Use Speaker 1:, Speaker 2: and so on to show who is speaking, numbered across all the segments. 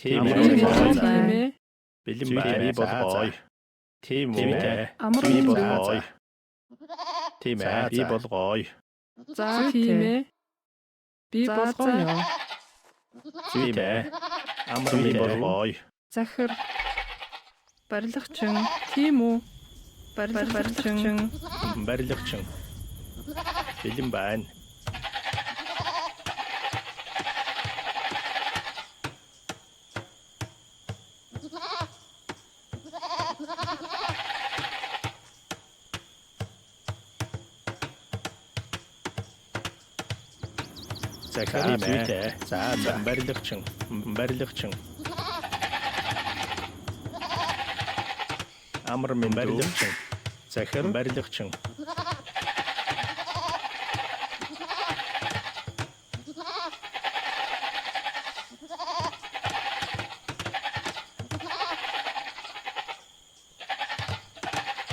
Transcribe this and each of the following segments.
Speaker 1: Тийм
Speaker 2: Тийм
Speaker 1: ээ.
Speaker 2: ээ.
Speaker 1: Бэлэн байна. Би болгоё. Тийм үү.
Speaker 2: Амар
Speaker 1: Би
Speaker 2: минь дүү.
Speaker 1: болгоё. Тийм ээ. Би болгоё.
Speaker 2: За тийм ээ. Би болгоё.
Speaker 1: Тийм ээ. Амар минь болгоё.
Speaker 2: Захир. Барилгачин. Тийм үү? Барилгачин.
Speaker 1: Барилгачин. Бэлэн байна. Захир зүйтэй. За за барилгачин. Барилгачин. Амар минь барилгачин. Захир барилгачин.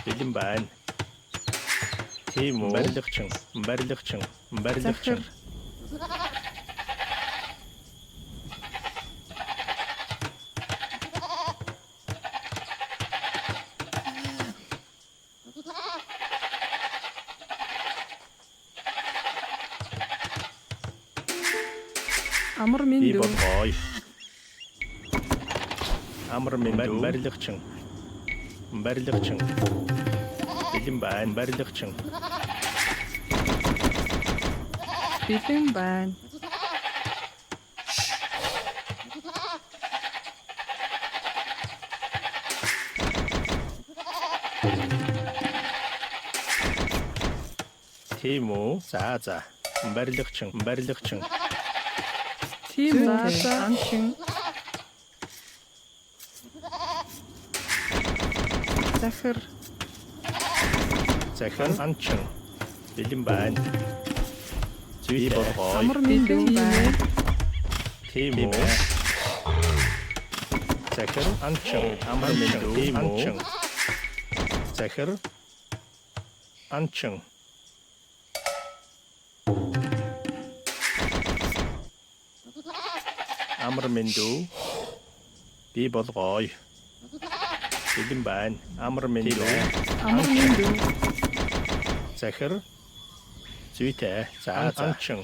Speaker 1: Бэлэн байна. Тийм үү? Барилгачин, барилгачин, барилгачин.
Speaker 2: Захир. Амар минь
Speaker 1: Би
Speaker 2: дүү.
Speaker 1: болгоё. Амар минь барилгачин. Барилгачин. Бэлэн байна, барилгачин.
Speaker 2: Бэлэн байна.
Speaker 1: Тийм үү? За за. Барилгачин, барилгачин.
Speaker 2: Тийм үү? За анчин. Захир.
Speaker 1: Захир анчин. Бэлэн байна. Зүй болгоё.
Speaker 2: Амар минь дүү байна.
Speaker 1: Тийм үү? Захир анчин, амар минь дүү. Анчин. Захир анчин. Амар минь дүү. Би болгоё. Бэлэн байна. Амар минь дүү.
Speaker 2: Амар минь дүү.
Speaker 1: Захир зүйтэй. За за. Анчин.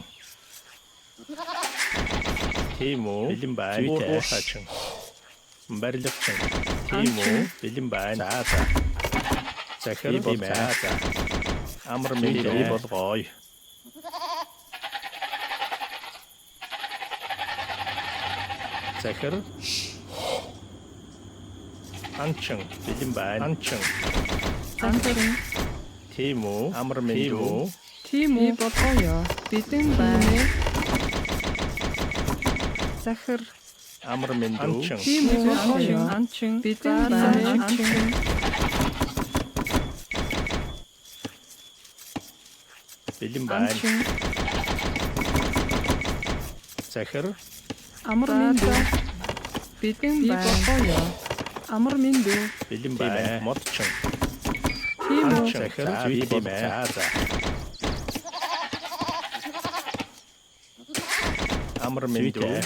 Speaker 1: Тийм үү? Бэлэн байна. Зүйтэй. Хаачин. Барилгачин. Тийм үү? Бэлэн байна. За за. Захир тийм ээ. За за. Амар минь би болгоё. Захир Анчин бэлэн байна. Анчин.
Speaker 2: Захир.
Speaker 1: Тийм үү? Амар минь дүү.
Speaker 2: Тийм үү? Би болгоё. Бэлэн байна. Захир.
Speaker 1: Амар минь дүү. Анчин.
Speaker 2: Тийм үү? Анчин. Анчин. Бэлэн байна. Анчин.
Speaker 1: Бэлэн байна.
Speaker 2: Анчин.
Speaker 1: Захир
Speaker 2: Амар минь дүү. Бэлэн байна. Би болгоё. Амар минь дүү.
Speaker 1: бэлэн байна. Модчин.
Speaker 2: Тийм үү?
Speaker 1: Захир зүй тийм ээ. За за. Амар минь дүү.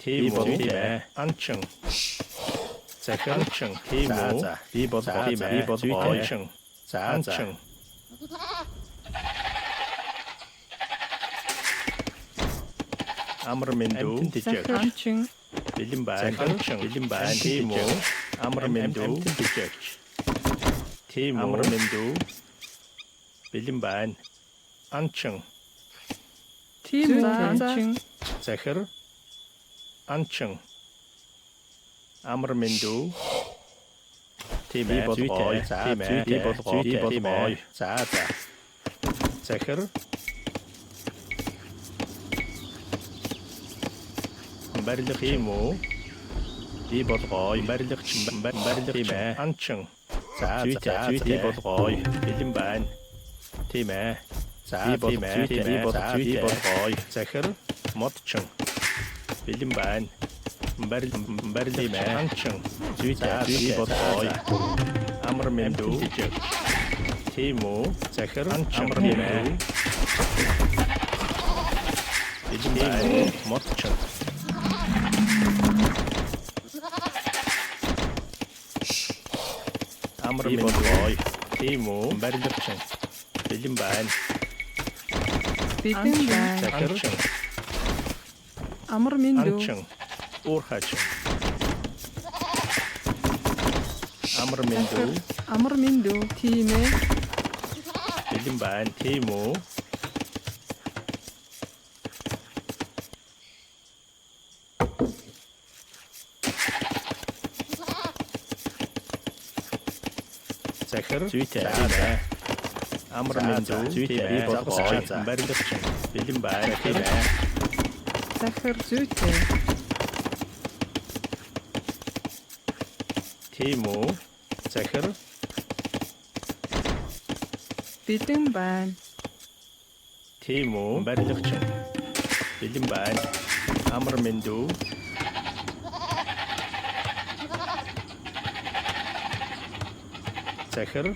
Speaker 1: Тийм үү? Тийм ээ. Анчин. Захир анчин. Тийм үү? Би болгоё. Тийм ээ. Би болгоё. Анчин. За анчин. Амар минь дүү.
Speaker 2: Захир анчин.
Speaker 1: Бэлэн байна. Анчин. Бэлэн байна. Тийм үү? Амар минь дүү. Тэжээгч. Тийм үү? Амар минь дүү. Бэлэн байна. Анчин.
Speaker 2: Тийм үү? Анчин.
Speaker 1: Захир. Анчин. Амар минь дүү. Тийм ээ. Болгоё. Тийм ээ. Би болгоё. Би болгоё. За за. Захир. Барилга юм уу? Би болгоё. Барилгачин. Барилга тийм ээ. Анчин. За за. Би болгоё. Бэлэн байна. Тийм ээ. За тийм ээ. Би болгоё. Би болгоё. Захир. Модчин. Бэлэн байна. Барил барил тийм ээ. Анчин. Зүйтэй. Би болгоё. Амар минь дүү. Тийм үү? Захир. Амар минь дүү. Бэлэн байна. Модчин. Амар минь болгоё. Тийм үү? Барилгачин. Бэлэн байна.
Speaker 2: Бэлэн байна.
Speaker 1: Захир.
Speaker 2: Амар минь дүү.
Speaker 1: Анчин. Уур хачин. Амар минь дүү.
Speaker 2: Амар минь дүү. Тийм ээ.
Speaker 1: Бэлэн байна. Тийм үү? Захир. Зүйтэй. Амар минь дүү. Зүйтэй. Би болгоё. Барилгачин. Бэлэн байна. Тийм ээ.
Speaker 2: Захир зүйтэй.
Speaker 1: Тийм үү? Захир.
Speaker 2: Бэлэн байна.
Speaker 1: Тийм үү? Барилгачин. Бэлэн байна. Амар минь дүү. Захир.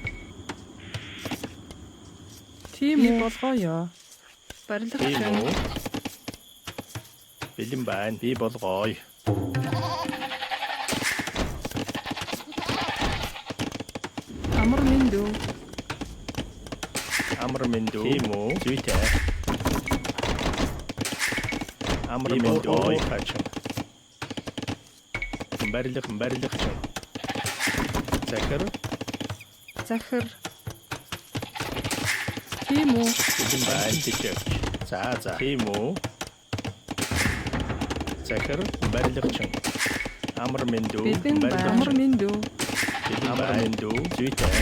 Speaker 2: Тийм үү? Болгоё.
Speaker 1: Тийм
Speaker 2: Барилгачин.
Speaker 1: үү? Бэлэн байна. Би болгоё.
Speaker 2: Амар минь дүү.
Speaker 1: Амар минь дүү. Тийм үү? Зүйтэй. Амар минь дүү. Хачин. Барилга, барилгачин. Захир.
Speaker 2: Захир. Тийм үү?
Speaker 1: Бэлэн байна. Тэжээвч. За за. Тийм үү? Захир, барилгачин. Амар минь дүү.
Speaker 2: Бэлэн байна. Амар
Speaker 1: Барилгачин.
Speaker 2: минь дүү.
Speaker 1: Амар минь дүү. Зүйтэй.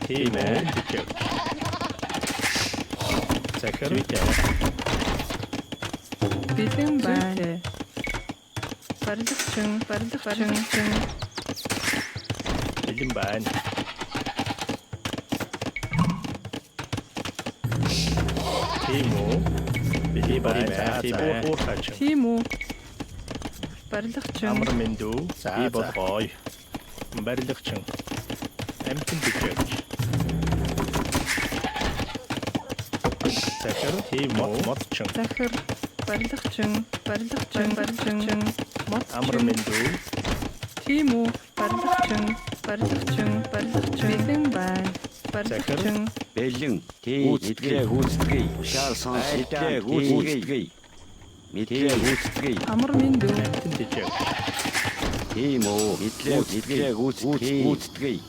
Speaker 1: Тийм ээ. Тэжээвч. Захир. Зүйтэй.
Speaker 2: Бэлэн байна. Барилгачин, барилгачин.
Speaker 1: Бэлэн байна. Тийм үү? Бэлэн байна. Тийм үү? Уур хачин.
Speaker 2: Тийм үү? Барилгачин.
Speaker 1: Амар минь дүү. За би болгоё. Барилгачин. Амтэн тэжээвч. Захир. Тийм үү? Модчин.
Speaker 2: Захир. Барилгачин, барилгачин, барилгачин. Мод.
Speaker 1: Амар минь дүү.
Speaker 2: Тийм үү? Барилгачин, барилгачин, барилгачин. Бэлэн байна. Барилгачин.
Speaker 3: Бэлэн. Тий. Мэдлээ гүйцэтгэе. Тушаал сонс. Мэдлээ гүйцэтгэе. Мэдлээ гүйцэтгэе.
Speaker 2: Амар минь дүү.
Speaker 1: Амтэн тэжээвч.
Speaker 3: Тийм үү. Мэдлээ мэдлээ гүйцэтгэе.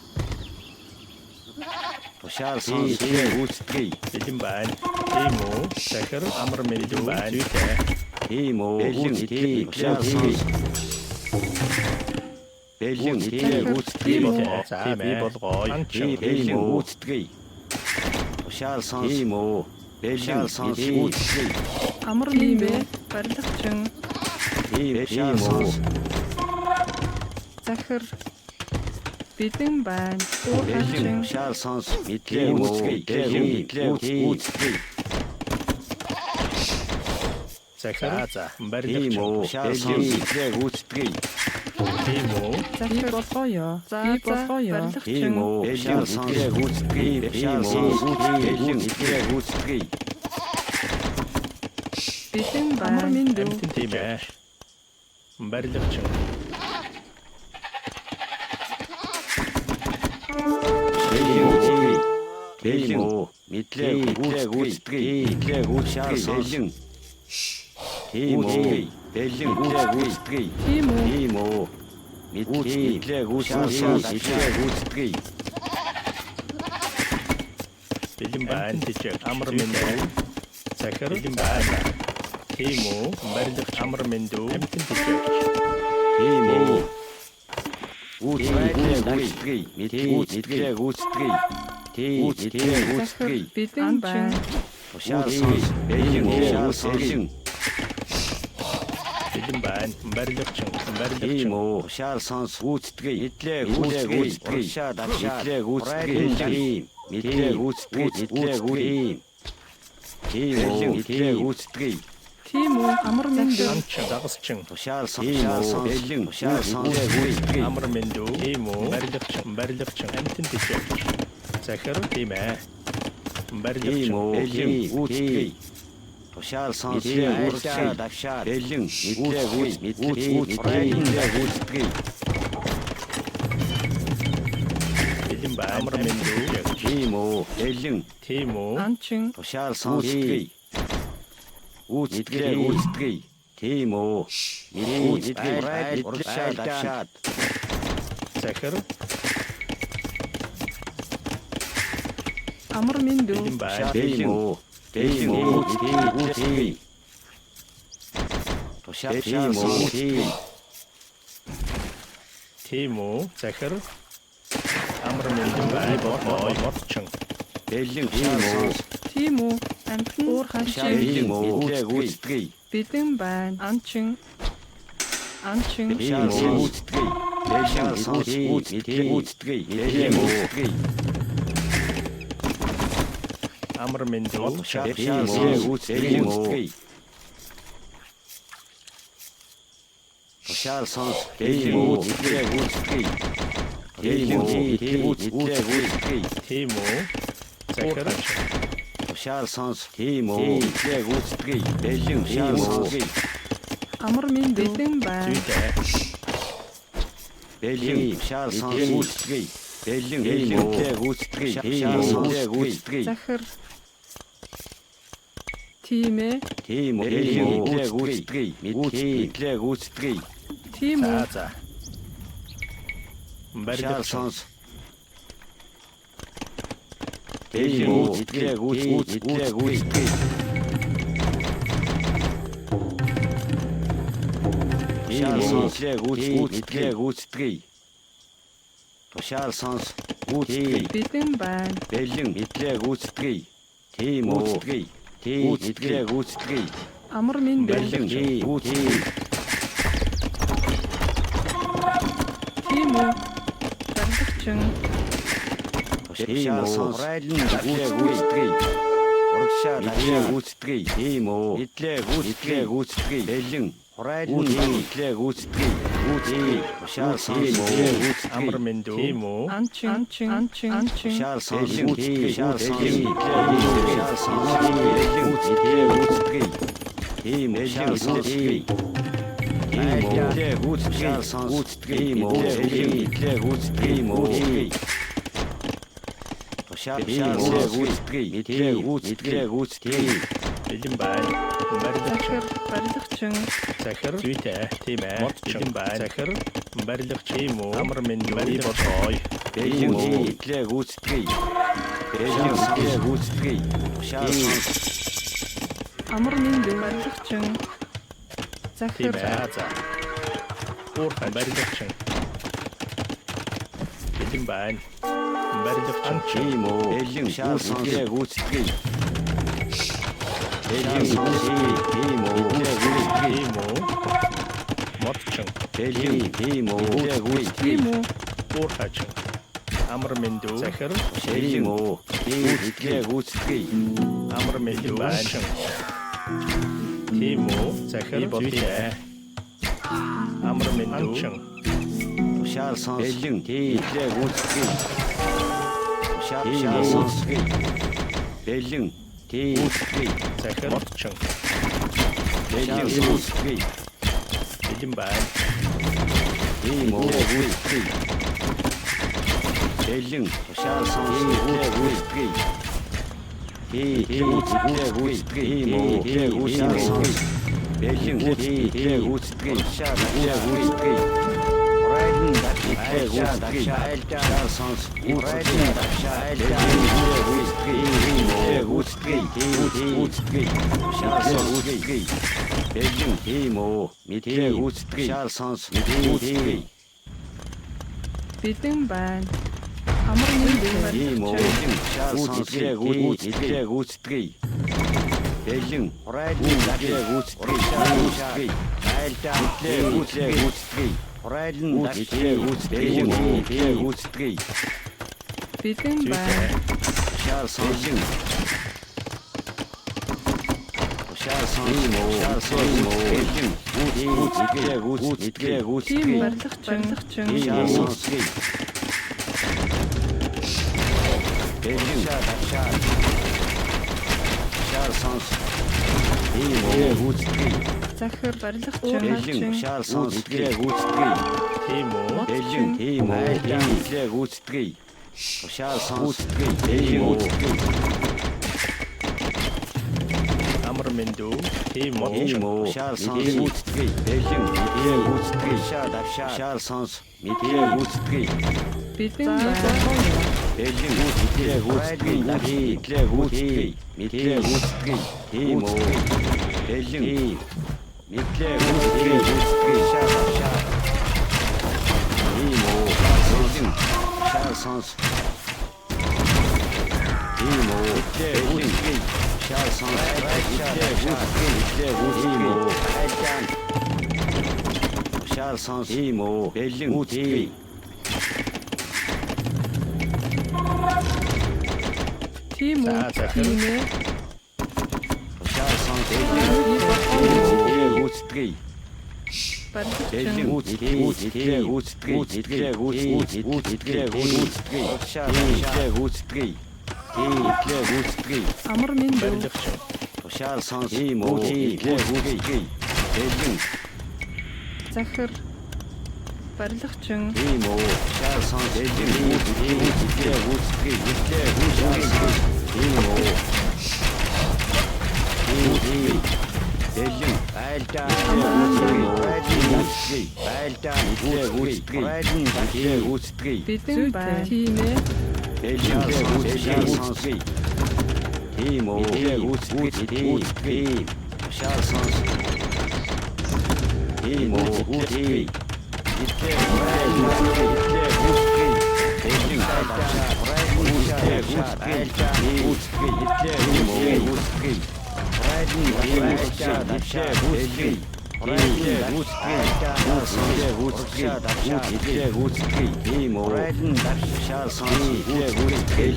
Speaker 3: Тушаал сонс. Мэдлээ гүйцэтгэе.
Speaker 1: Бэлэн байна. Тийм үү? Захир. Амар минь дүү. Зүйтэй.
Speaker 3: Тийм үү. Бэлэн. Тий. Тушаал сонс. Бэлэн. Мэдлээ гүйцэтгэе.
Speaker 1: За би болгоё.
Speaker 3: Тий. Бэлэн гүйцэтгэе. Тушаал сонс. Тийм үү. Бэлэн сонс гүйцэтгэе.
Speaker 2: Амар минь дүү. Барилгачин.
Speaker 3: Тийм үү.
Speaker 2: Захир. Бэлэн байна. Уур
Speaker 3: Бэлэн
Speaker 2: хачин.
Speaker 3: тушаал сонс. Мэдлээ гүйцэтгэе. Мэдлээ гүйцэтгэе.
Speaker 1: Захир. За.
Speaker 3: Тийм
Speaker 1: Барилгачин.
Speaker 3: үү. Тушаал сонс. Мэдлээ гүйцэтгэе.
Speaker 1: Тийм үү?
Speaker 2: Захир болгоё. Би болгоё.
Speaker 3: Тийм
Speaker 2: Барилгачин.
Speaker 3: үү. Бэлэн сонс гүйцэтгэе. Тийм үү. Бэлэн мэдлээ гүйцэтгэе.
Speaker 2: Бэлэн байна. Амар минь дүү.
Speaker 1: Амтэн тийм ээ. Барилгачин.
Speaker 3: Бэлэн гүйцэтгэе. Бэлэн үү. Мэдлээ гүйцэтгэе. Мэдлээ гүйцэтгэе. Бэлэн. Тийм үү. Бэлэн гүйцэтгэе.
Speaker 2: Тийм үү?
Speaker 3: Тийм үү. Мэдлээ гүйцэтгэе. Мэдлээ гүйцэтгэе.
Speaker 1: Бэлэн байна. Тэжээ. Амар минь дүү. Захир. Бэлэн байна. Тийм үү? Барилгач. Амар минь дүү. Амтэн тэжээвч.
Speaker 3: Тийм үү. Гүйцэтгэе. Мэдлээ гүйцэтгэе. Тийм мэдлээ
Speaker 2: Захир.
Speaker 3: гүйцэтгэе.
Speaker 2: Бэлэн байна.
Speaker 3: Тушаал сонс. Бэлэн гүйцэтгэе.
Speaker 1: Бэлэн байна. Барилгачин. Барилгачин.
Speaker 3: Тийм үү. Тушаал сонс гүйцэтгэе. Мэдлээ гүйцэтгэе. Уршаа давшаа. Мэдлээ гүйцэтгэе. Тийм. Мэдлээ гүйцэтгэе. Мэдлээ гүйцэтгэе. Тийм үү. Мэдлээ гүйцэтгэе.
Speaker 2: Тийм үү? Амар минь дүү.
Speaker 1: Анчин. Загасчин.
Speaker 3: Тушаал сонс. Бэлэн. Тушаал сонс гүйцэтгэе.
Speaker 1: Амар минь дүү. Тийм үү? Барилгачин. Барилгачин. Амтэн тэжээвч. Захир. Тийм ээ. Барилгачин.
Speaker 3: Тийм үү. Бэлэн гүйцэтгэе. Тушаал сонс. Мэдлээ давшаа. Бэлэн. Мэдлээ гүйцэтгэе. Мэдлээ гүйцэтгэе.
Speaker 1: Бэлэн байна. Амар мэнд үү?
Speaker 3: Тийм үү. Бэлэн.
Speaker 1: Тийм үү?
Speaker 2: Анчин.
Speaker 3: Тушаал сонсдгийг. Гүйцэтгэе гүйцэтгэе. Тийм үү. Гүйцэтгэе. Урагшаа давшаад.
Speaker 1: Захир.
Speaker 2: Амар мэнд үү?
Speaker 1: Бэлэн байна.
Speaker 3: Тийм үү. Тийм үү. Гүйцэтгэе. Тушаал сонсдгийг.
Speaker 1: Тийм үү? Захир. Амар мэнд байна. Болгоё. Модчин.
Speaker 3: Бэлэн. Тийм үү.
Speaker 2: Тийм үү? Амтан уур ханчин.
Speaker 3: Тийм үү. Гүйцэтгэе.
Speaker 2: Бэлэн байна. Анчин. Анчин.
Speaker 3: Тийм үү. Гүйцэтгэе. Бэлэн гүйцэтгэе. Гүйцэтгэе. Тийм үү.
Speaker 1: Амар мэнд үү?
Speaker 3: Тийм үү. Гүйцэтгэе. Тушаал сонс. Тийм үү. Гүйцэтгэе. Тийм үү. Гүйцэтгэе.
Speaker 1: Тийм үү? Захир.
Speaker 3: Тушаал сонс. Тийм үү. Гүйцэтгэе. Бэлэн тушаал сонс.
Speaker 2: Амар мэнд үү? Бэлэн байна.
Speaker 1: Зүйтэй.
Speaker 3: Бэлэн тушаал сонс. Гүйцэтгэе. Бэлэн гүйцэтгэе. Тушаал сонс. Гүйцэтгэе.
Speaker 2: Захир. Тийм ээ.
Speaker 3: Тийм үү. Гүйцэтгэе. Мэдлээ гүйцэтгэе.
Speaker 2: Тийм
Speaker 1: За
Speaker 2: үү?
Speaker 1: за.
Speaker 3: Тушаал
Speaker 1: Барилгач.
Speaker 3: сонс. Тийм үү. Гүйцэтгэе. Гүйцэтгэе. Тушаал сонс. Гүйцэтгэе. Гүйцэтгэе. Тушаал сонс. Гүйцэтгэе.
Speaker 2: Бэлэн байна.
Speaker 3: Бэлэн мэдлээ гүйцэтгэе. Тийм үү. Гүйцэтгэе. Тийм мэдлээ гүйцэтгэе.
Speaker 2: Амар мэнд үү?
Speaker 3: Бэлэн гүйцэтгэе.
Speaker 2: Тийм үү? Барилгачин.
Speaker 3: Тушаал сонс. Мэдлээ гүйцэтгэе. Урагшаа мэдлээ гүйцэтгэе. Тийм үү. Мэдлээ гүйцэтгэе. Гүйцэтгэе. Бэлэн хурайлан мэдлээ гүйцэтгэе. Гүйцэтгэе. Тушаал сонс. Гүйцэтгэе.
Speaker 1: Амар мэнд үү? Тийм үү?
Speaker 2: Анчин. Анчин. Анчин. Анчин.
Speaker 3: Тушаал сонс. Гүйцэтгэе. Тушаал сонс. Тушаал сонс. Гүйцэтгэе. Гүйцэтгэе. Тийм үү. Гүйцэтгэе. Тийм үү. Гүйцэтгэе. Гүйцэтгэе. Тийм үү. Мэдлээ гүйцэтгэе. Гүйцэтгэе. Тушаал гүйцэтгэе. Мэдлээ гүйцэтгэе. Гүйцэтгэе.
Speaker 1: Бэлэн байна. Барилгач.
Speaker 2: Захир. Барилгачин.
Speaker 1: Захир. Зүйтэй. Тийм ээ. Модчин. Бэлэн байна. Захир. Барилгач. Тийм үү? Амар мэнд үү? Болгоё.
Speaker 3: Бэлэн мэдлээ гүйцэтгэе. Бэлэн мэдлээ гүйцэтгэе. Тушаал
Speaker 2: Амар мэнд үү? Барилгачин.
Speaker 1: Тийм
Speaker 2: Захир.
Speaker 1: ээ. За. Уур барилгач. Бэлэн байна. Барилгач.
Speaker 3: Тийм үү. Бэлэн гүйцэтгэе. Гүйцэтгэе. Бэлэн гүйцэтгэе. Тийм үү. Гүйцэтгэе.
Speaker 1: Тийм үү? Модчин.
Speaker 3: Бэлэн тийм үү. Гүйцэтгэе.
Speaker 2: Тийм үү?
Speaker 1: Уур хачин. Амар мэнд үү? Захир.
Speaker 3: Тийм үү. Гүйцэтгэе. Гүйцэтгэе.
Speaker 1: Амар мэнд үү? Байна. Тийм үү? Захир. Зүйтэй. Амар мэнд үү?
Speaker 3: Тушаал сонс. Бэлэн мэдлээ гүйцэтгэе. Тушаал сонс. Бэлэн гүйцэтгэе.
Speaker 1: Захир. Модчин.
Speaker 3: Бэлэн гүйцэтгэе.
Speaker 1: Бэлэн байна.
Speaker 3: Тийм үү. Гүйцэтгэе. Бэлэн тушаал сонс. Гүйцэтгэе. Тийм гүйцэтгэе. Гүйцэтгэе. Тийм үү. Гүйцэтгэе. Бэлэн гүйцэтгэе. Гүйцэтгэе. Тушаал гүйцэтгэе. Хурайлан давшаа гүйцэтгэе. Тушаал сонс. Хурайлан давшаа гүйцэтгэе. Гүйцэтгэе. Гүйцэтгэе. Тушаал гүйцэтгэе. Бэлэн тийм үү. Мэдлээ гүйцэтгэе. Тушаал сонс. Гүйцэтгэе.
Speaker 2: Бэлэн байна. Амар мэнд үү?
Speaker 3: Тийм үү.
Speaker 2: Барилгачин.
Speaker 3: Тушаал гүйцэтгэе. Гүйцэтгэе. Гүйцэтгэе. Бэлэн хурайлан давшаа гүйцэтгэе. Гүйцэтгэе. Айлдаа мэдлээ гүйцэтгэе. Гүйцэтгэе. Хурайлан давшаа гүйцэтгэе. Гүйцэтгэе. Гүйцэтгэе.
Speaker 2: Бэлэн байна.
Speaker 3: Тушаал сонс. Тушаал сонс. Тушаал сонс. Бэлэн гүйцэтгэе. Гүйцэтгэе.
Speaker 2: Тийм
Speaker 3: Гүйцэтгэе.
Speaker 2: барилгачин. Барилгачин.
Speaker 3: Тушаал сонс. Бэлэн давшаа. Тушаал сонс. Тийм үү. Гүйцэтгэе.
Speaker 2: Захир. Барилгачин.
Speaker 3: Бэлэн тушаал сонс. Гүйцэтгэе.
Speaker 1: Тийм үү?
Speaker 3: Бэлэн тийм үү. Мэдлээ гүйцэтгэе. Тушаал сонс. Гүйцэтгэе. Тийм үү.
Speaker 1: Амар мэндүү. Тийм үү.
Speaker 3: Тийм үү. Тушаал сонс. Гүйцэтгэе. Бэлэн. Мэдлээ гүйцэтгэе. Тушаал давшаа. Тушаал сонс. Мэдлээ гүйцэтгэе.
Speaker 2: Бэлэн байна.
Speaker 3: Бэлэн гүйцэтгэе. Гүйцэтгэе. Мэдлээ гүйцэтгэе. Мэдлээ гүйцэтгэе. Тийм үү. Бэлэн. Мэдлээ гүйцэтгэе. Гүйцэтгэе. Тушаал давшаа. Тийм үү. Бэлэн. Тушаал сонс. Тийм үү. Мэдлээ гүйцэтгэе. Тушаал сонс. Мэдлээ гүйцэтгэе. Мэдлээ гүйцэтгэе. Тушаал сонс. Тийм үү. Бэлэн гүйцэтгэе.
Speaker 2: Тийм үү.
Speaker 1: За, захир.
Speaker 2: Тийм ээ.
Speaker 3: Тушаал сонс.
Speaker 2: Би болгоё.
Speaker 3: Мэдлээ гүйцэтгэе.
Speaker 2: Барилгачин.
Speaker 3: Гүйцэтгэе, гүйцэтгэе, гүйцэтгэе, гүйцэтгэе, гүйцэтгэе, гүйцэтгэе, гүйцэтгэе. Мэдлээ гүйцэтгэе.
Speaker 2: Амар мэндүү.
Speaker 1: Барилгачин.
Speaker 3: Тушаал сонс. Тийм үү. Мэдлээ гүйцэтгэе. Бэлэн.
Speaker 2: Захир. Барилгачин.
Speaker 3: Тийм үү. Тушаал сонс. Бэлэн. Гүйцэтгэе, гүйцэтгэе, мэдлээ гүйцэтгэе. Тийм үү. Тийм. Бэлэн. Байлдаа. Гүйцэтгэе. Байлдаа. Мэдлээ гүйцэтгэе. Мэдлээ гүйцэтгэе.
Speaker 2: Бэлэн байна. Тийм ээ.
Speaker 3: Бэлэн гүйцэтгэе. Тийм үү. Гүйцэтгэе. Тушаал сонс. Тийм үү. Гүйцэтгэе. Мэдлээ гүйцэтгэе. Гүйцэтгэе. Бэлэн гүйцэтгэе. Гүйцэтгэе. Мэдлээ гүйцэтгэе. Гүйцэтгэе. Гүйцэтгэе. Гүйцэтгэе. Гүйцэтгэе. Гүйцэтгэе. Гүйцэтгэе. Тийм үү. Тушаал сонс. Гүйцэтгэе.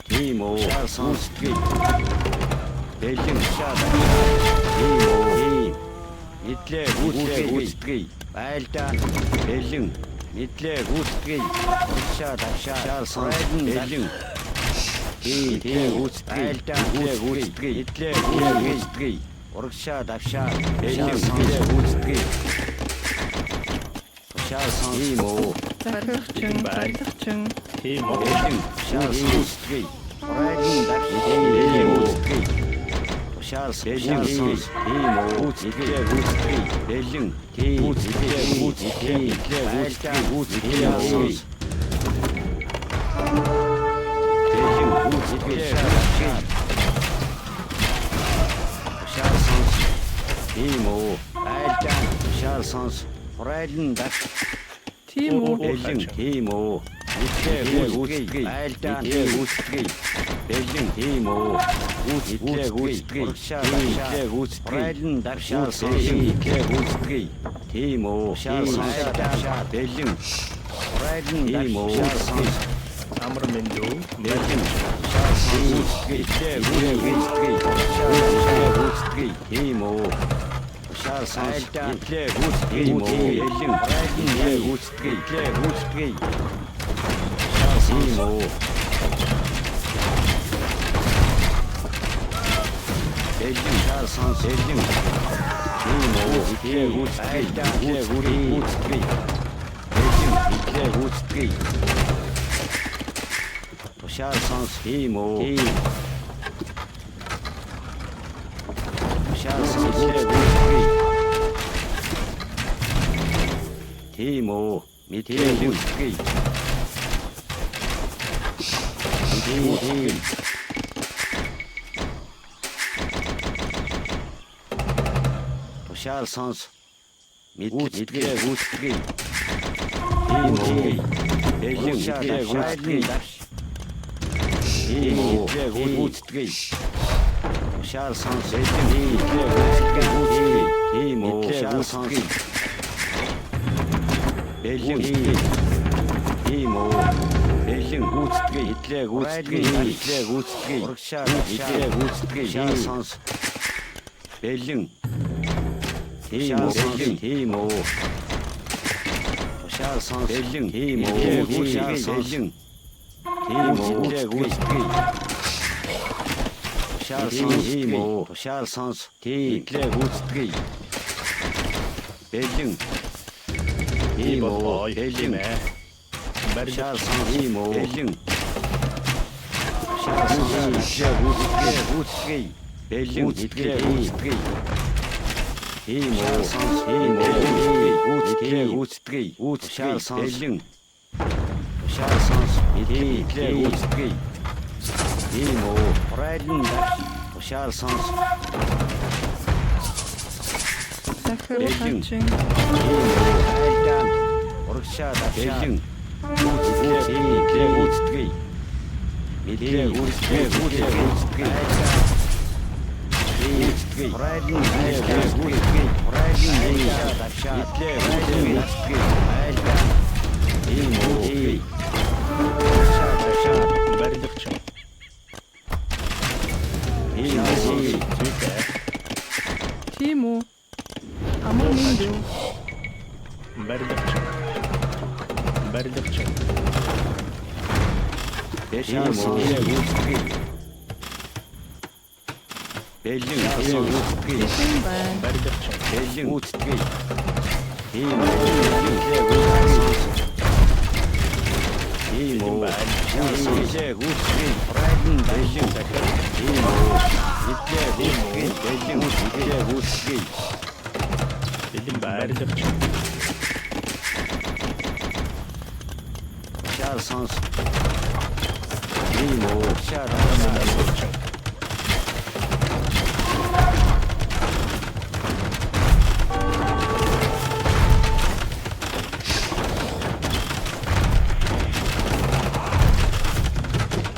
Speaker 3: Тийм үү. Тушаал сонс. Бэлэн тушаал. Тийм үү. Мэдлээ гүйцэтгэе. Байлдаа. Бэлэн. Мэдлээ гүйцэтгэе. Тушаал давшаа. Тушаал сонс. Бэлэн. Тийм гүйцэтгэе. Байлдаа гүйцэтгэе. Мэдлээ гүйцэтгэе. Урагшаа давшаа. Бэлэн гүйцэтгэе. Тушаал сонс. Тийм үү.
Speaker 2: Барилгачин. Барилгачин.
Speaker 1: Тийм үү.
Speaker 3: Бэлэн тушаал гүйцэтгэе. Урайлан давшаа. Гүйцэтгэе. Тушаал бэлэн сонс. Тийм үү. Гүйцэтгэе. Гүйцэтгэе. Бэлэн. Тийм гүйцэтгэе. Гүйцэтгэе. Гүйцэтгэе. Гүйцэтгэе. Сонс. Бэлэн гүйцэтгэе. Тушаал сонс. Тийм үү. Байлдаа. Тушаал сонс. Урайлан давш.
Speaker 2: Тийм үү.
Speaker 3: Бэлэн. Тийм үү. Мэдлээ гүйцэтгэе. Байлдаа гүйцэтгэе. Бэлэн. Тийм үү. Гүйцэтгэе гүйцэтгэе. Урагшаа мэдлээ гүйцэтгэе. Урайлан давшаа мэдлээ гүйцэтгэе. Тийм үү. Тушаал бэлэн. Урайлан тийм үү.
Speaker 1: Амар мэндүү.
Speaker 3: Бэлэн. Гүйцэтгэе. Гүйцэтгэе. Гүйцэтгэе. Тийм үү. Тушаал сонс. Мэдлээ гүйцэтгэе. Бэлэн. Урайлан гүйцэтгэе. Гүйцэтгэе. Тушаал тийм үү. Бэлэн тушаал сонс. Бэлэн. Тийм үү. Мэдлээ гүйцэтгэе. Гүйцэтгэе. Бэлэн. Мэдлээ гүйцэтгэе. Тушаал сонс. Тийм үү. Тийм. Тушаал сонс. Гүйцэтгэе. Тийм үү. Мэдлээ гүйцэтгэе. Тийм. Тушаал сонс. Мэдлээ гүйцэтгэе. Тийм үү. Бэлэн гүйцэтгэе. Тийм үү. Гүйцэтгэе. Тушаал сонс. Бэлэн гүйцэтгэе. Гүйцэтгэе. Тийм үү. Гүйцэтгэе. Бэлэн. Тийм үү. Бэлэн гүйцэтгэе. Мэдлээ гүйцэтгэе. Мэдлээ гүйцэтгэе. Урагшаа мэдлээ гүйцэтгэе. Тушаал сонс. Бэлэн. Тийм үү. Тийм үү. Тушаал сонс. Бэлэн. Тийм үү. Тушаал сонс. Бэлэн. Тийм үү. Гүйцэтгэе. Тушаал сонс. Тийм үү. Тушаал сонс. Тийм. Мэдлээ гүйцэтгэе. Бэлэн.
Speaker 1: Би
Speaker 3: Тийм үү.
Speaker 1: болгоё.
Speaker 3: Бэлэн.
Speaker 1: Тийм ээ. Барилгач.
Speaker 3: Тушаал ийм үү. Бэлэн. Тушаал идлээ гүйцэтгэе гүйцэтгэе. Бэлэн идлээ гүйцэтгэе. Тийм үү. Тийм үү. Гүйцэтгэе гүйцэтгэе. Гүйцэтгэе. Бэлэн. Тушаал сонс. Идлээ гүйцэтгэе. Тийм үү. Хурайлан тушаал сонс.
Speaker 2: Захир
Speaker 3: Бэлэн.
Speaker 2: хачин.
Speaker 3: Тийм үү. Айлдаан. Урагшаа бэлэн. Гүйцэтгэе идлээ гүйцэтгэе. Идлээ гүйцэтгэе гүйцэтгэе. Гүйцэтгэе. Хурайлан гүйцэтгэе. Хурайлан давшаа. Идлээ гүйцэтгэе. Айлдаан. Тийм үү. Урагшаа давшаа.
Speaker 1: Барилгач.
Speaker 3: Тийм үү.
Speaker 1: Зүйтэй.
Speaker 2: Тийм үү. Амар минь дүү.
Speaker 1: Барилгач. Барилгач.
Speaker 3: Тийм үү. Гүйцэтгэе. Бэлэн гүйцэтгэе.
Speaker 2: Бэлэн байна.
Speaker 1: Барилгач.
Speaker 3: Бэлэн гүйцэтгэе. Тийм үү. Идлээ гүйцэтгэе. Тийм үү. Идлээ гүйцэтгэе. Хурайлан бэлэн
Speaker 1: Захир.
Speaker 3: Тийм үү. Идлээ гүйцэтгэе. Бэлэн идлээ гүйцэтгэе.
Speaker 1: Бэлэн барилгач.
Speaker 3: Тушаал сонс. Тийм үү. Тушаал
Speaker 1: Барилгач.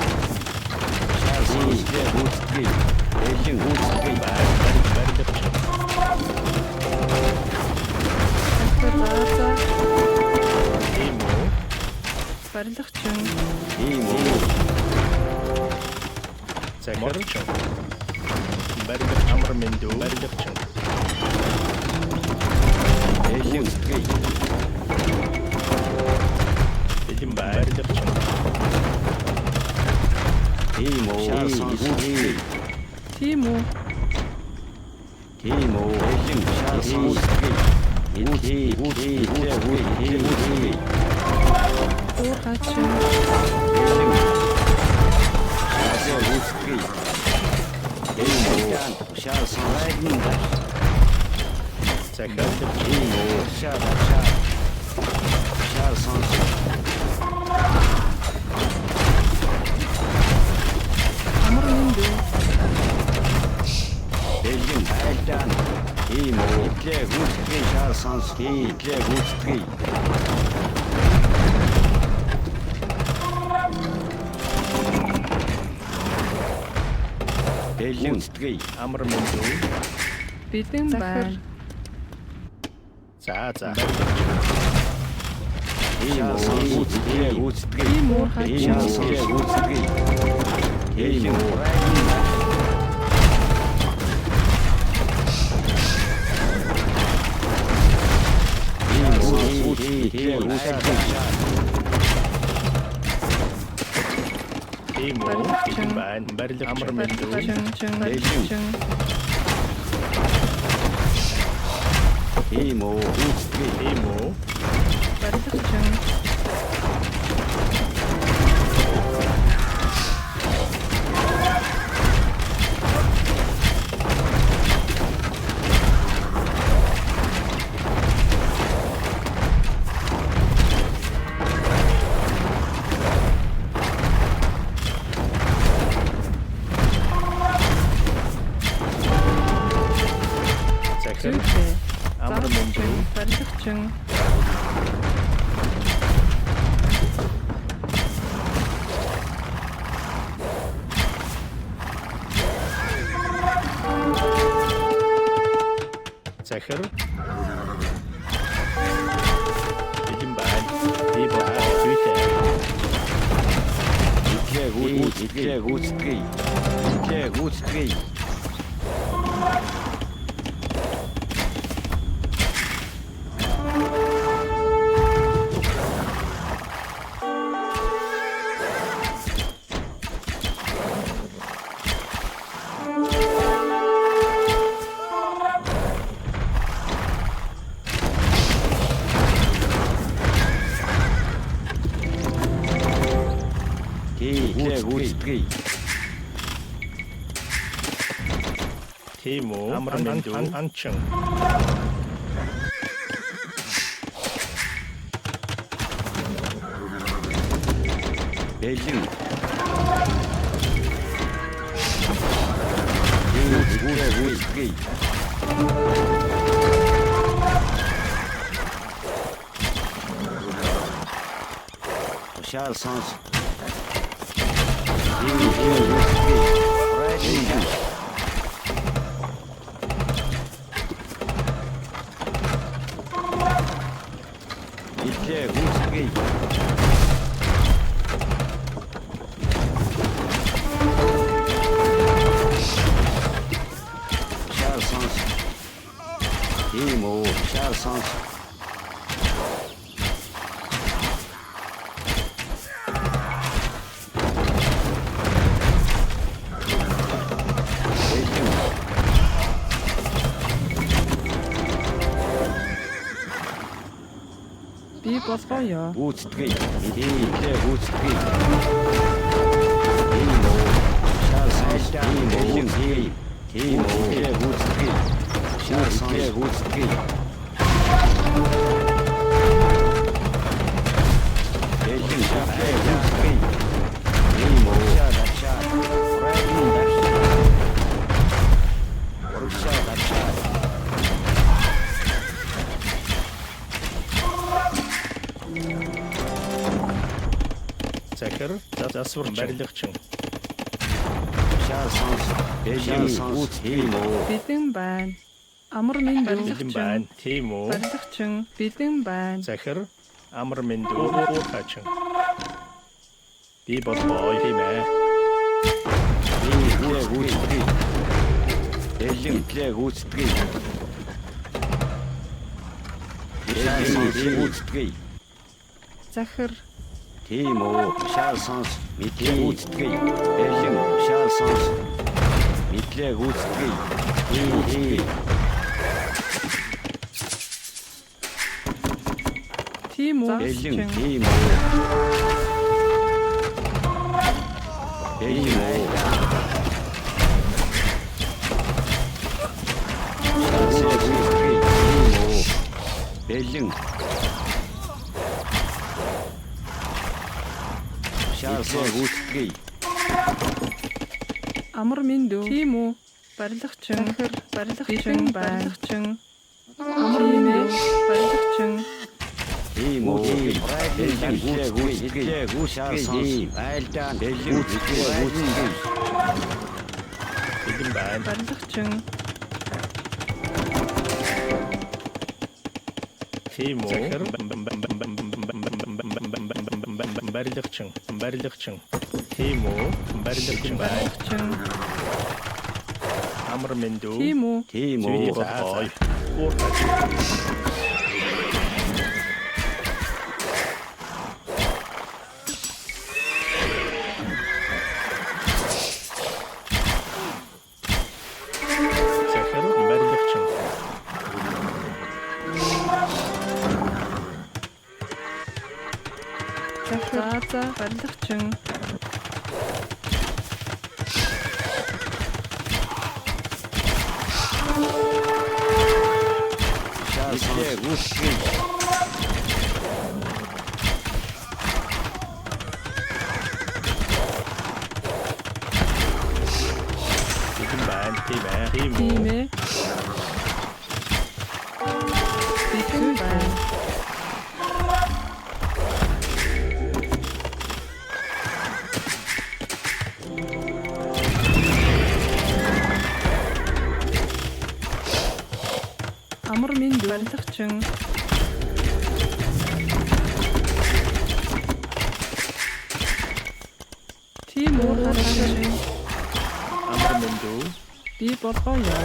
Speaker 3: Тушаал сонс. Идлээ гүйцэтгэе. Бэлэн гүйцэтгэе.
Speaker 1: Барилгач.
Speaker 2: Захир за за.
Speaker 1: Тийм үү.
Speaker 2: Барилгачин.
Speaker 3: Тийм үү.
Speaker 1: Захир. Барилгач. Амар минь дүү. Барилгач.
Speaker 3: Бэлэн гүйцэтгэе.
Speaker 1: Бэлэн барилгач.
Speaker 3: Тийм үү. Тушаал сонс. Гүйцэтгэе.
Speaker 2: Тийм үү.
Speaker 3: Тийм үү. Бэлэн тушаал сонс. Гүйцэтгэе. Гүйцэтгэе. Гүйцэтгэе.
Speaker 2: Уур хачин.
Speaker 3: Бэлэн. Тушаал гүйцэтгэе. Тийм үү. Тушаал сонс.
Speaker 1: Захир.
Speaker 3: Тийм үү. Тушаал тушаал. Тушаал сонс.
Speaker 2: Амар минь дүү.
Speaker 3: Бэлэн айлдаан. Тийм үү. Идлээ гүйцэтгэе. Тушаал сонс. Идлээ гүйцэтгэе. Бэлэн гүйцэтгэе.
Speaker 1: Амар минь дүү.
Speaker 2: Бэлэн байна.
Speaker 1: За за.
Speaker 3: Тийм үү. Гүйцэтгэе. Гүйцэтгэе.
Speaker 2: Тийм уур хачин.
Speaker 3: Гүйцэтгэе. Гүйцэтгэе. Тийм үү. Тийм үү. Гүйцэтгэе. Гүйцэтгэе.
Speaker 1: Тийм үү. Бэлэн байна. Барилгач. Амар минь дүү.
Speaker 2: Барилгачин. Барилгачин.
Speaker 3: Тийм үү. Гүйцэтгэе.
Speaker 1: Тийм үү.
Speaker 2: Барилгачин.
Speaker 1: Захир.
Speaker 2: Зүйтэй.
Speaker 1: Амар минь дүү.
Speaker 2: Барилгачин.
Speaker 1: Захир. Бэлэн байна. Би болоо зүйтэй.
Speaker 3: Идлээ гүйцэтгэе. Гүйцэтгэе. Идлээ гүйцэтгэе. Тий, гүйцэтгэе.
Speaker 1: Тийм үү? Амар мэнд анчин.
Speaker 3: Бэлэн. Гүйцэтгэе. Тушаал сонс. Тий, гүйцэтгэе. Бэлэн. Идлээ гүйцэтгэе. Тушаал сонс. Тийм үү, тушаал сонс. Бэлэн.
Speaker 2: Би болгоё.
Speaker 3: Гүйцэтгэе. Тийм идлээ гүйцэтгэе. Тийм үү. Тушаал сонс. Тийм бэлэн. Тийм үү. Идлээ гүйцэтгэе. Тушаал сонс. Гүйцэтгэе. Бэлэн. Гүйцэтгэе. Тийм үү. Тушаал. Урагшаа. Урагшаа дагшаа.
Speaker 1: Захир засварч барилгачин.
Speaker 3: Тушаал сонс. Бэлэн сонс. Тийм үү.
Speaker 2: Бэлэн байна. Амар минь
Speaker 1: Бэлэн
Speaker 2: барилгачин.
Speaker 1: байна. Тийм үү?
Speaker 2: Барилгачин бэлэн байна.
Speaker 1: Захир амар мэнд уурхачин. Би болгоё тийм ээ.
Speaker 3: Тийм идлээ гүйцэтгэе. Бэлэн идлээ гүйцэтгэе. Бэлэн гүйцэтгэе.
Speaker 2: Захир
Speaker 3: Тийм үү. Тушаал сонс. Мэдлээ гүйцэтгэе. Бэлэн тушаал сонс. Мэдлээ гүйцэтгэе. Тийм тийм.
Speaker 2: тийм үү?
Speaker 3: Бэлэн тийм үү. Бэлэн үү. Тушаал гүйцэтгэе. Тийм үү. Бэлэн. Тушаал гүйцэтгэе.
Speaker 2: Амар минь дүү. Тийм үү? Барилгачин. Захир барилгачин барилгачин. Амар минь дүү. Барилгачин.
Speaker 3: Тийм үү. Бэлэн гүйцэтгэе. Гүйцэтгэе. Айлдаа бэлэн гүйцэтгэе.
Speaker 1: Бэлэн байна.
Speaker 2: Барилгачин.
Speaker 1: Тийм үү? Захир барилгачин. Барилгачин. Тийм үү? Барилгачин байна.
Speaker 2: Барилгачин.
Speaker 1: Амар мэнд үү?
Speaker 2: Тийм үү?
Speaker 3: Тийм
Speaker 1: Зүйтэй
Speaker 3: үү.
Speaker 1: болгоё. Уурхачин. Захир барилгачин.
Speaker 2: Захир. За за барилгачин.
Speaker 3: Тушаал гүйцэтгэе.
Speaker 1: Бэлэн байна. Тийм ээ. Тийм үү?
Speaker 2: Тийм ээ. Бэлэн байна. Амар минь дүү. Барилгачин. Тийм үү? Барилгачин.
Speaker 1: Амар мэнд үү?
Speaker 2: Би болгоё.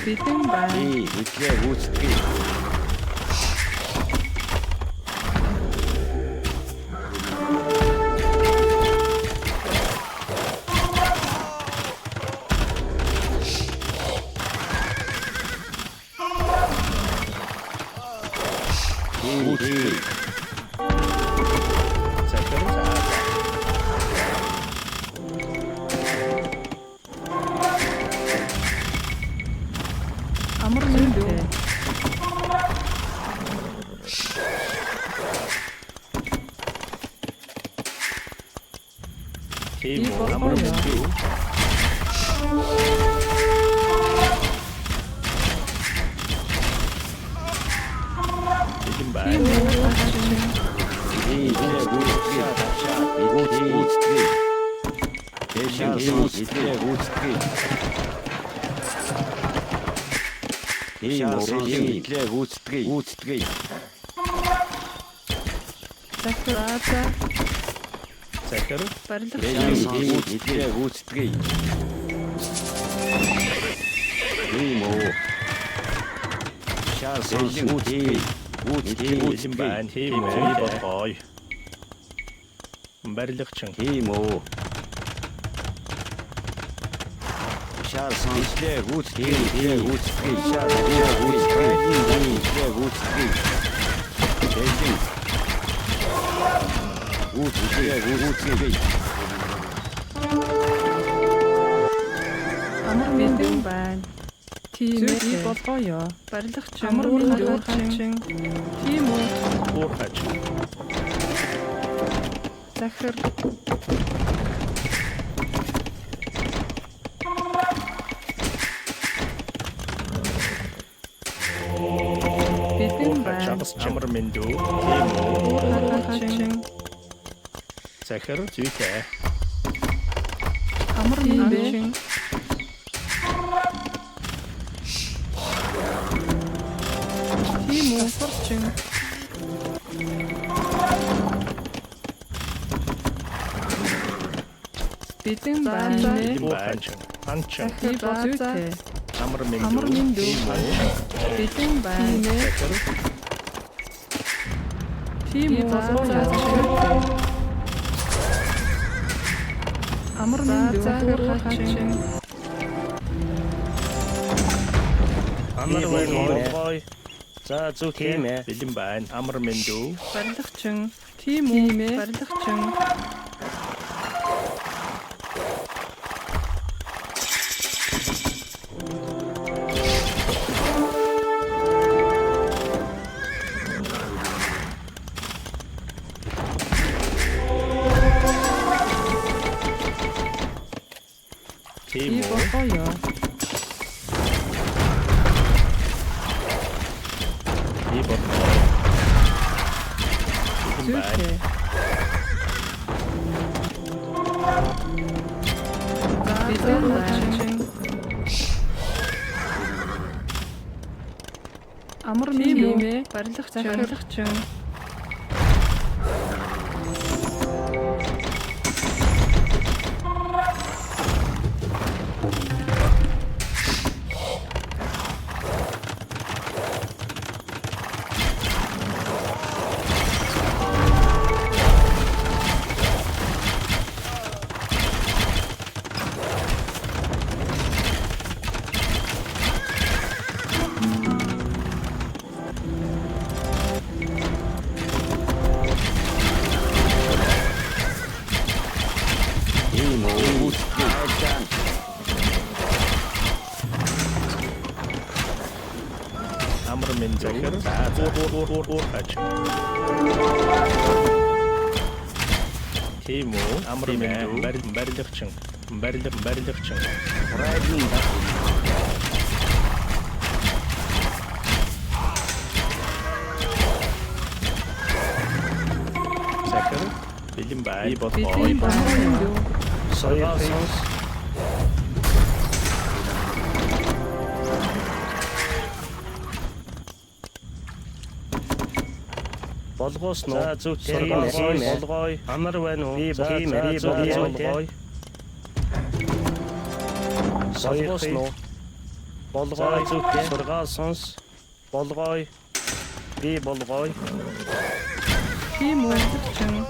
Speaker 2: Бэлэн байна.
Speaker 3: Тийм идлээ гүйцэтгэе.
Speaker 2: Амар мэнд үү?
Speaker 1: Тийм үү? Амар мэнд үү? Бэлэн байна.
Speaker 2: Тийм үү? Хачин.
Speaker 3: Би идлээ гүйцэтгэе. Гүйцэтгэе. Бэлэн гүйцэтгэе гүйцэтгэе. Тийм үү? Бэлэн идлээ гүйцэтгэе. Гүйцэтгэе.
Speaker 2: Захир. За за.
Speaker 1: Захир.
Speaker 2: Барилгачин.
Speaker 3: Бэлэн идлээ гүйцэтгэе. Тийм үү? Шаар бэлэн гүйцэтгэе. Гүйцэтгэе.
Speaker 1: Бэлэн байна. Тийм үү? Би болгоё. Барилгачин.
Speaker 3: Тийм үү? Шаар сонслээ гүйцэтгэе. Гүйцэтгэе. Шаар гүйцэтгэе. Гүйцэтгэе. Гүйцэтгэе. Бэлэн гүйцэтгэе. Гүйцэтгэе.
Speaker 2: Амар мэдэн байна. Тийм ээ. Би болгоё. Барилгачин. Амар мэнд үү? Хачин. Тийм үү?
Speaker 1: Уур хачин.
Speaker 2: Захир. Бэлэн байна.
Speaker 1: Чагас амар мэнд үү? Тийм үү?
Speaker 2: Уур хачин.
Speaker 1: Захир зүйтэй.
Speaker 2: Амар мэнд үү? Тийм үү? Сурчин. Бэлэн байна.
Speaker 1: Бэлэн байна. Анчин.
Speaker 2: Би зүйтэй.
Speaker 1: Амар мэнд
Speaker 2: Амар
Speaker 1: үү?
Speaker 2: мэнд үү?
Speaker 1: Тийм үү?
Speaker 2: Бэлэн байна.
Speaker 1: Захир.
Speaker 2: Тийм үү? Зүйтэй. Амар мэнд үү? Хачин.
Speaker 4: Амар байна уу? Болгоё. За зүг
Speaker 3: Тийм ээ.
Speaker 1: Бэлэн байна. Амар мэнд үү?
Speaker 2: Барилгачин. Тийм үү? Барилгачин.
Speaker 1: Тийм
Speaker 2: Би
Speaker 1: үү?
Speaker 2: болгоё.
Speaker 1: Би болгоё. Бэлэн байна.
Speaker 2: Зүйтэй. Бэлэн байна. Амар мэнд үү? Барилгачин. Барилгачин.
Speaker 3: Тийм үү? Гүйцэтгэе.
Speaker 1: Амар мэнд захир. За уур уур уур уур хачин. Тийм үү? Амар мэнд үү? Барилгачин. Барилгачин.
Speaker 3: Хурайлан
Speaker 1: Захир. Бэлэн байна. Би болгоё.
Speaker 2: Бэлэн байна.
Speaker 4: Соёл сонс. Болгоосно. За зүг болгоё. Амар байна уу? Би тийм ээ. Би болгоё. Болгоосно. Болгоё. Зүг сургаал сонс. Болгоё. Би болгоё.
Speaker 2: Тийм үү? Барилгачин.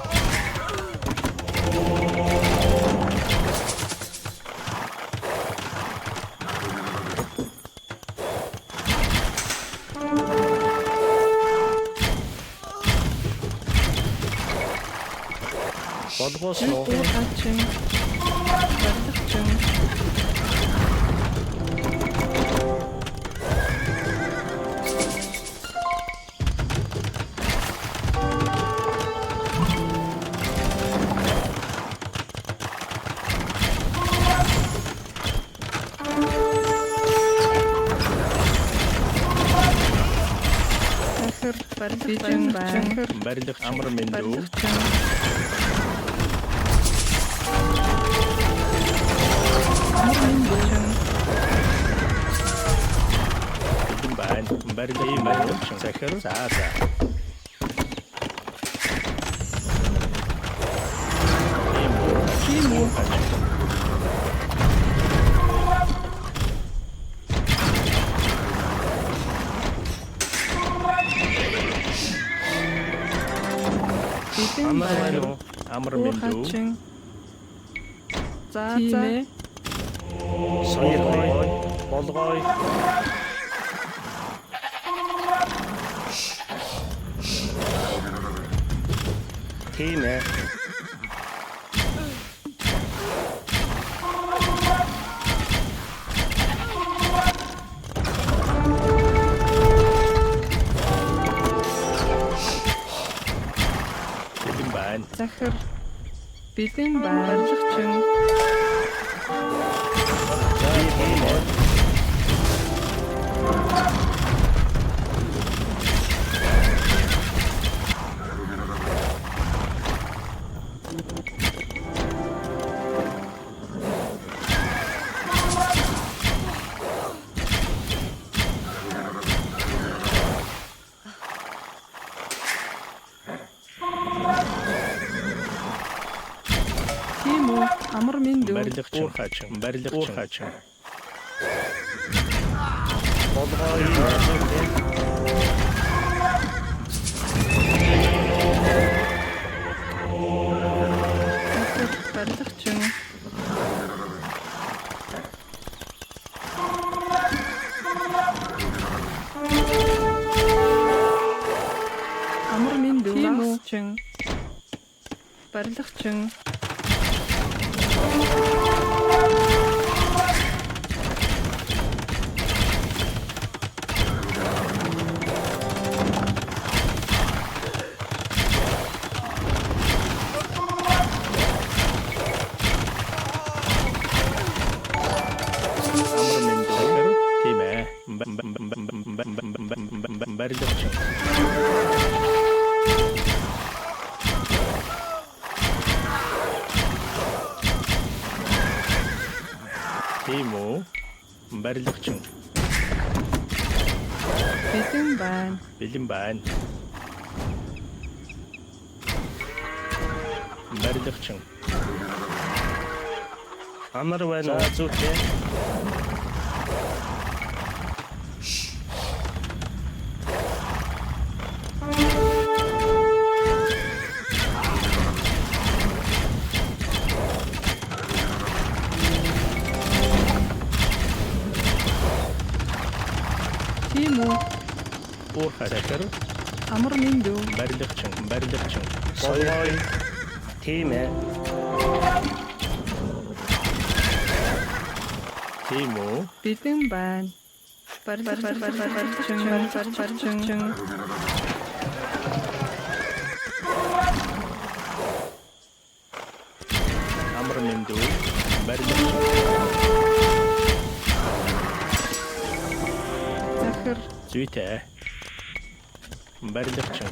Speaker 4: Болгоосно.
Speaker 2: Уур хачин. Барилгачин. Барилгачин байна.
Speaker 1: Барилгач амар мэнд үү?
Speaker 2: Барилгачин. Амар мэнд үү?
Speaker 1: Бэлэн байна. Барилгачин барилгачин. Захир. За за. Тийм үү?
Speaker 2: Тийм үү? Бэлэн
Speaker 4: Амар
Speaker 2: байна.
Speaker 4: байна уу?
Speaker 1: Амар мэнд үү?
Speaker 2: Хачин. За за.
Speaker 4: Соёргой. Болгой. Тийм ээ.
Speaker 1: Бэлэн байна.
Speaker 2: Захир. Бэлэн байна. Барилгачин.
Speaker 4: Тийм ээ.
Speaker 2: Тийм үү? Амар мэнд үү?
Speaker 1: Барилгачин. Уурхаачин. Барилгачин. Уурхаачин.
Speaker 4: Болгой.
Speaker 2: Захир. Барилгачин. Амар мэнд үү? Тийм үү? Барилгачин.
Speaker 1: Амар мэнд үү? Тийм ээ. Барилгачин. Тийм үү? Барилгачин.
Speaker 2: Бэлэн байна.
Speaker 1: Бэлэн байна. Барилгачин.
Speaker 4: Амар байна уу? Зүйтэй.
Speaker 2: Тийм үү?
Speaker 1: Уурхай захир.
Speaker 2: Амар мэнд үү?
Speaker 1: Барилгачин. Барилгачин.
Speaker 4: Болгой. Тийм ээ.
Speaker 1: Тийм үү?
Speaker 2: Бэлэн байна. Барилгачин. Барилгачин.
Speaker 1: Амар мэнд үү? Барилгачин.
Speaker 2: Захир.
Speaker 1: Зүйтэй. Барилгачин.